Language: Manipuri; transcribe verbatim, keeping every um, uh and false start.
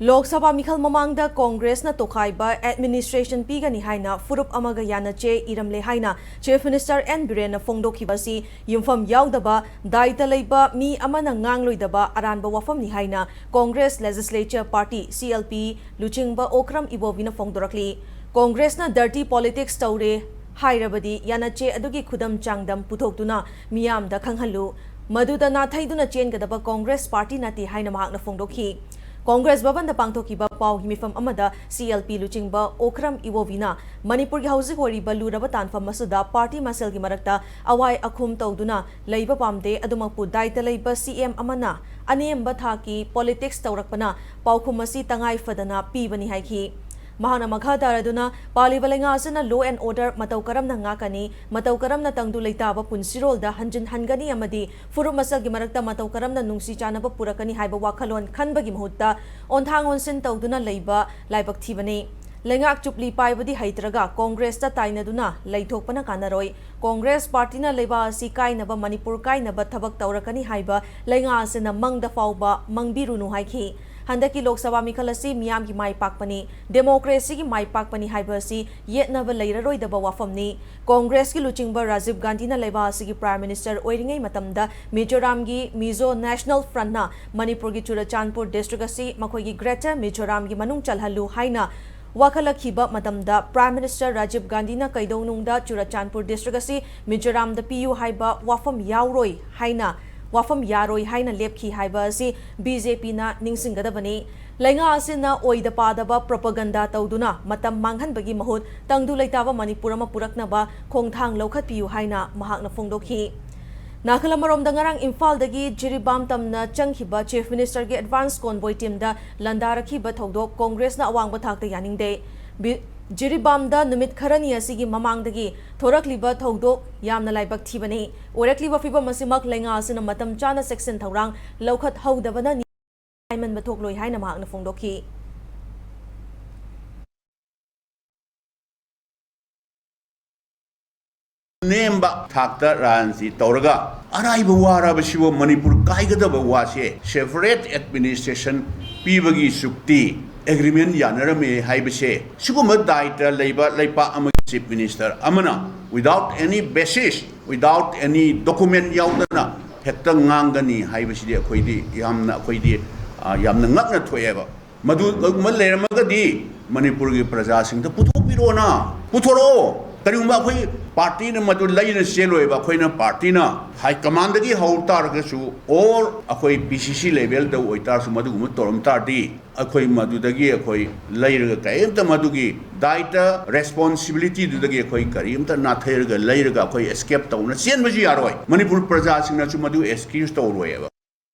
ꯂꯣꯛ ꯁꯚꯥ ꯃꯤꯈꯜ ꯃꯃꯥꯡꯗ ꯀꯣꯡꯒ꯭ꯔꯦꯁꯅ ꯇꯣꯈꯥꯏꯕ ꯑꯦꯗꯃꯤꯅꯤꯁꯇ꯭ꯔꯦꯁꯟ ꯄꯤꯒꯅꯤ ꯍꯥꯏꯅ ꯐꯨꯔꯨꯞ ꯑꯃꯒ ꯌꯥꯅꯆꯦ ꯏꯔꯝꯂꯦ ꯍꯥꯏꯅ ꯆꯤꯐ ꯃꯤꯅꯤꯁꯇꯔ ꯑꯦꯟ ꯕꯤꯔꯦꯟꯅ ꯐꯣꯡꯗꯣꯛꯈꯤꯕ ꯑꯁꯤ ꯌꯨꯝꯐꯝ ꯌꯥꯎꯗꯕ, ꯗꯥꯏꯇ ꯂꯩꯕ ꯃꯤ ꯑꯃꯅ ꯉꯥꯡꯂꯣꯏꯗꯕ ꯑꯔꯥꯟꯕ ꯋꯥꯐꯝꯅꯤ ꯍꯥꯏꯅ Congress legislature party, C L P, ꯂꯨꯆꯤꯡꯕ ꯑꯣꯀ꯭ꯔꯝ ꯏꯕꯣꯕꯤꯅ ꯐꯣꯡꯗꯣꯔꯛꯂꯤ꯫ ꯀꯣꯡꯒ꯭ꯔꯦꯁꯅ ꯗꯔꯇꯤ ꯄꯣꯂꯤꯇꯤꯛꯁ ꯇꯧꯔꯦ ꯍꯥꯏꯔꯕꯗꯤ ꯌꯥꯅꯆꯦ ꯑꯗꯨꯒꯤ ꯈꯨꯗꯝ ꯆꯥꯡꯗꯝ ꯄꯨꯊꯣꯛꯇꯨꯅ ꯃꯤꯌꯥꯝꯗ ꯈꯪꯍꯜꯂꯨ꯫ ꯃꯗꯨꯗ ꯅꯥꯊꯩꯗꯨꯅ ꯆꯦꯟꯒꯗꯕ ꯀꯣꯡꯒ꯭ꯔꯦꯁ ꯄꯥꯔꯇꯤ ꯅꯠꯇꯦ ꯍꯥꯏꯅ ꯃꯍꯥꯛꯅ ꯐꯣꯡꯗꯣꯛꯈꯤ꯫ ꯀꯣꯡꯒ꯭ꯔꯦꯁ ꯚꯕꯟꯗ ꯄꯥꯡꯊꯣꯛꯈꯤꯕ ꯄꯥꯎꯒꯤ ꯃꯤꯐꯝ ꯑꯃꯗ ꯁꯤ ꯑꯦꯜ ꯄꯤ ꯂꯨꯆꯤꯡꯕ ꯑꯣꯀ꯭ꯔꯝ ꯏꯕꯣꯕꯤꯅ ꯃꯅꯤꯄꯨꯔꯒꯤ ꯍꯧꯖꯤꯛ ꯑꯣꯏꯔꯤꯕ ꯂꯨꯔꯕ ꯇꯥꯟꯐꯝ ꯑꯁꯤꯗ ꯄꯥꯔꯇꯤ ꯃꯁꯦꯜꯒꯤ ꯃꯔꯛꯇ ꯑꯋꯥꯏ ꯑꯈꯨꯝ ꯇꯧꯗꯨꯅ ꯂꯩꯕ ꯄꯥꯝꯗꯦ, ꯑꯗꯨꯃꯛꯄꯨ ꯗꯥꯏꯇ ꯂꯩꯕ ꯁꯤ ꯑꯦꯝ ꯑꯃꯅ ꯑꯅꯦꯝꯕ ꯊꯥꯛꯀꯤ ꯄꯣꯂꯤꯇꯤꯛꯁ ꯇꯧꯔꯛꯄꯅ ꯄꯥꯎꯈꯨꯝ ꯑꯁꯤ ꯇꯉꯥꯏ ꯐꯗꯅ ꯄꯤꯕꯅꯤ ꯍꯥꯏꯈꯤ꯫ ꯃꯍꯥꯛꯅ ꯃꯈꯥ ꯇꯥꯔꯗꯨꯅ ꯄꯥꯜꯂꯤꯕ ꯂꯩꯉꯥꯛ ꯑꯁꯤꯅ law and order ꯃꯇꯧ ꯀꯔꯝꯅ ꯉꯥꯛꯀꯅꯤ, ꯃꯇꯧ ꯀꯔꯝꯅ ꯇꯪꯗꯨ ꯂꯩꯇꯥꯕ ꯄꯨꯟꯁꯤꯔꯣꯜꯗ ꯍꯟꯖꯤꯟꯍꯟꯒꯅꯤ ꯑꯃꯗꯤ ꯐꯨꯔꯨꯞ ꯃꯁꯦꯜꯒꯤ ꯃꯔꯛꯇ ꯃꯇꯧ ꯀꯔꯝꯅ ꯅꯨꯡꯁꯤ ꯆꯥꯟꯅꯕ ꯄꯨꯔꯛꯀꯅꯤ ꯍꯥꯏꯕ ꯋꯥꯈꯜꯂꯣꯟ ꯈꯟꯕꯒꯤ ꯃꯍꯨꯠꯇ ꯑꯣꯟꯊꯥꯡ ꯑꯣꯟꯁꯤꯟ ꯇꯧꯗꯨꯅ ꯂꯩꯕ ꯂꯥꯏꯕꯛ ꯊꯤꯕꯅꯤ꯫ ꯂꯩꯉꯥꯛ ꯆꯨꯞꯂꯤ ꯄꯥꯏꯕꯗꯤ ꯍꯩꯇ꯭ꯔꯒ ꯀꯣꯡꯒ꯭ꯔꯦꯁꯇ ꯇꯥꯏꯅꯗꯨꯅ ꯂꯩꯊꯣꯛꯄꯅ ꯀꯥꯟꯅꯔꯣꯏ꯫ ꯀꯣꯡꯒ꯭ꯔꯦꯁ ꯄꯥꯔꯇꯤꯅ ꯂꯩꯕꯥꯛ ꯑꯁꯤ ꯀꯥꯏꯅꯕ, ꯃꯅꯤꯄꯨꯔ ꯀꯥꯏꯅꯕ ꯊꯕꯛ ꯇꯧꯔꯛꯀꯅꯤ ꯍꯥꯏꯕ ꯂꯩꯉꯥꯛ ꯑꯁꯤꯅ ꯃꯪꯗ ꯐꯥꯎꯕ ꯃꯪꯕꯤꯔꯨꯅꯨ ꯍꯥꯏꯈꯤ꯫ ꯍꯟꯗꯛꯀꯤ ꯂꯣꯛ ꯁꯚꯥ ꯃꯤꯈꯜ ꯑꯁꯤ ꯃꯤꯌꯥꯝꯒꯤ ꯃꯥꯏ ꯄꯥꯛꯄꯅꯤ, ꯗꯦꯃꯣꯀ꯭ꯔꯦꯁꯤꯒꯤ ꯃꯥꯏ ꯄꯥꯛꯄꯅꯤ ꯍꯥꯏꯕ ꯑꯁꯤ ꯌꯦꯠꯅꯕ ꯂꯩꯔꯔꯣꯏꯗꯕ ꯋꯥꯐꯝꯅꯤ꯫ ꯀꯣꯡꯒ꯭ꯔꯦꯁꯀꯤ ꯂꯨꯆꯤꯡꯕ ꯔꯥꯖꯤꯕ ꯒꯥꯟꯙꯤꯅ ꯂꯩꯕꯥꯛ ꯑꯁꯤꯒꯤ ꯄ꯭ꯔꯥꯏꯝ ꯃꯤꯅꯤꯁꯇꯔ ꯑꯣꯏꯔꯤꯉꯩ ꯃꯇꯝꯗ ꯃꯤꯖꯣꯔꯥꯝꯒꯤ ꯃꯤꯖꯣ ꯅꯦꯁꯅꯦꯜ ꯐ꯭ꯔꯟꯠꯅ ꯃꯅꯤꯄꯨꯔꯒꯤ ꯆꯨꯔꯆꯥꯟꯄꯨꯔ ꯗꯤꯁꯇ꯭ꯔꯤꯛ ꯑꯁꯤ ꯃꯈꯣꯏꯒꯤ ꯒ꯭ꯔꯦꯇꯔ ꯃꯤꯖꯣꯔꯥꯝꯒꯤ ꯃꯅꯨꯡ ꯆꯜꯍꯜꯂꯨ ꯍꯥꯏꯅ ꯋꯥꯈꯠꯂꯛꯈꯤꯕ ꯃꯇꯝꯗ ꯄ꯭ꯔꯥꯏꯝ ꯃꯤꯅꯤꯁꯇꯔ ꯔꯥꯖꯤꯕ ꯒꯥꯟꯙꯤꯅ ꯀꯩꯗꯧꯅꯨꯡꯗ ꯆꯨꯔꯆꯥꯟꯄꯨꯔ ꯗꯤꯁꯇ꯭ꯔꯤꯛ ꯑꯁꯤ ꯃꯤꯖꯣꯔꯥꯝꯗ ꯄꯤꯌꯨ ꯍꯥꯏꯕ ꯋꯥꯐꯝ ꯌꯥꯎꯔꯣꯏ ꯍꯥꯏꯅ, ꯋꯥꯐꯝ ꯌꯥꯔꯣꯏ ꯍꯥꯏꯅ ꯂꯦꯞꯈꯤ ꯍꯥꯏꯕ ꯑꯁꯤ ꯕꯤ ꯖꯦ ꯄꯤꯅ ꯅꯤꯡꯁꯤꯡꯒꯗꯕꯅꯤ꯫ ꯂꯩꯉꯥꯛ ꯑꯁꯤꯅ ꯑꯣꯏꯗ ꯄꯥꯗꯕ ꯄ꯭ꯔꯣꯄꯥꯒꯟꯗꯥ ꯇꯧꯗꯨꯅ ꯃꯇꯝ ꯃꯥꯡꯍꯟꯕꯒꯤ ꯃꯍꯨꯠ ꯇꯪꯗꯨ ꯂꯩꯇꯥꯕ ꯃꯅꯤꯄꯨꯔ ꯑꯃ ꯄꯨꯔꯛꯅꯕ ꯈꯣꯡꯊꯥꯡ ꯂꯧꯈꯠꯄꯤꯌꯨ ꯍꯥꯏꯅ ꯃꯍꯥꯛꯅ ꯐꯣꯡꯗꯣꯛꯈꯤ꯫ ꯅꯥꯀꯜ ꯑꯃꯔꯣꯝꯗ, ꯉꯔꯥꯡ ꯏꯝꯐꯥꯜꯗꯒꯤ ꯖꯤꯔꯤꯕꯥꯝ ꯇꯝꯅ ꯆꯪꯈꯤꯕ ꯆꯤꯐ ꯃꯤꯅꯤꯁꯇꯔꯒꯤ ꯑꯦꯗꯚꯥꯟꯁ ꯀꯣꯟꯕꯣꯏ ꯇꯤꯝꯗ ꯂꯥꯟꯗꯥꯔꯛꯈꯤꯕ ꯊꯧꯗꯣꯛ ꯀꯣꯡꯒ꯭ꯔꯦꯁꯅ ꯑꯋꯥꯡꯕ ꯊꯥꯛꯇ ꯌꯥꯅꯤꯡꯗꯦ꯫ ꯕꯤ-, ꯖꯤꯔꯤꯕꯥꯝꯗ ꯅꯨꯃꯤꯠ ꯈꯔꯅꯤ ꯑꯁꯤꯒꯤ ꯃꯃꯥꯡꯗꯒꯤ ꯊꯣꯔꯛꯂꯤꯕ ꯊꯧꯗꯣꯛ ꯌꯥꯝꯅ ꯂꯥꯏꯕꯛ ꯊꯤꯕꯅꯤ꯫ ꯑꯣꯏꯔꯛꯂꯤꯕ ꯐꯤꯚꯝ ꯑꯁꯤꯃꯛ ꯂꯩꯉꯥꯛ ꯑꯁꯤꯅ ꯃꯇꯝ ꯆꯥꯅ ꯆꯦꯛꯁꯤꯟ ꯊꯧꯔꯥꯡ ꯂꯧꯈꯠꯍꯧꯗꯕꯅꯅꯤ꯫ ꯍꯥꯏꯃꯟꯕ ꯊꯣꯛꯂꯣꯏ ꯍꯥꯏꯅ ꯃꯍꯥꯛꯅ ꯐꯣꯡꯗꯣꯛꯈꯤ꯫ ꯅꯦꯝꯕ ꯊꯥꯛꯇ ꯔꯥꯖꯅꯤꯇꯤ ꯇꯧꯔꯒ ꯑꯔꯥꯏꯕ ꯋꯥꯔꯕꯁꯤꯕꯨ ꯃꯅꯤꯄꯨꯔ ꯀꯥꯏꯒꯗꯕ ꯋꯥꯁꯦ separate administration ꯄꯤꯕꯒꯤ ꯆꯨꯛꯇꯤ agreement ꯌꯥꯅꯔꯝꯃꯦ ꯍꯥꯏꯕꯁꯦ ꯁꯤꯒꯨꯝꯕ ꯗꯥꯏꯇ ꯂꯩꯕ ꯂꯩꯄꯥꯛ ꯑꯃꯒꯤ chief minister ꯑꯃꯅ without any basis, without any document ꯌꯥꯎꯗꯅ ꯍꯦꯛꯇ ꯉꯥꯡꯒꯅꯤ ꯍꯥꯏꯕꯁꯤꯗꯤ ꯑꯩꯈꯣꯏꯗꯤ ꯌꯥꯝꯅ ꯑꯩꯈꯣꯏꯗꯤ ꯑ, ꯌꯥꯝꯅ ꯉꯛꯅ ꯊꯣꯛꯑꯦꯕ꯫ ꯃꯗꯨꯒꯨꯝꯕ ꯂꯩꯔꯝꯃꯒꯗꯤ ꯃꯅꯤꯄꯨꯔꯒꯤ ꯄ꯭ꯔꯖꯥꯁꯤꯡꯗ ꯄꯨꯊꯣꯛꯄꯤꯔꯣꯅ, ꯄꯨꯊꯣꯔꯛꯑꯣ꯫ ꯀꯔꯤꯒꯨꯝꯕ ꯑꯩꯈꯣꯏ ꯄꯥꯔꯇꯤꯅ ꯃꯗꯨ ꯂꯩꯅ ꯆꯦꯜꯂꯣꯏꯕ, ꯑꯩꯈꯣꯏꯅ ꯄꯥꯔꯇꯤꯅ ꯍꯥꯏ ꯀꯃꯥꯟꯗꯒꯤ ꯍꯧ ꯇꯥꯔꯒꯁꯨ or ꯑꯩꯈꯣꯏ ꯄꯤ ꯁꯤ ꯁꯤ ꯂꯦꯚꯦꯜꯗ ꯑꯣꯏꯇꯥꯔꯁꯨ ꯃꯗꯨꯒꯨꯝꯕ ꯇꯧꯔꯝ ꯇꯥꯔꯗꯤ ꯑꯩꯈꯣꯏ ꯃꯗꯨꯗꯒꯤ ꯑꯩꯈꯣꯏ ꯂꯩꯔꯒ ꯀꯔꯤꯝꯇ ꯃꯗꯨꯒꯤ ꯗꯥꯏꯇ ꯔꯦꯁꯄꯣꯟꯁꯤꯕꯤꯂꯤꯇꯤꯗꯨꯗꯒꯤ ꯑꯩꯈꯣꯏ ꯀꯔꯤꯝꯇ ꯅꯥꯊꯩꯔꯒ ꯂꯩꯔꯒ ꯑꯩꯈꯣꯏ ꯑꯦꯁꯀꯦꯞ ꯇꯧꯅ ꯆꯦꯟꯕꯁꯨ ꯌꯥꯔꯣꯏ꯫ ꯃꯅꯤꯄꯨꯔ ꯄ꯭ꯔꯖꯥꯁꯤꯡꯅꯁꯨ ꯃꯗꯨ ꯑꯦꯛꯁꯀ꯭ꯌꯨꯁ ꯇꯧꯔꯣꯏꯕ꯫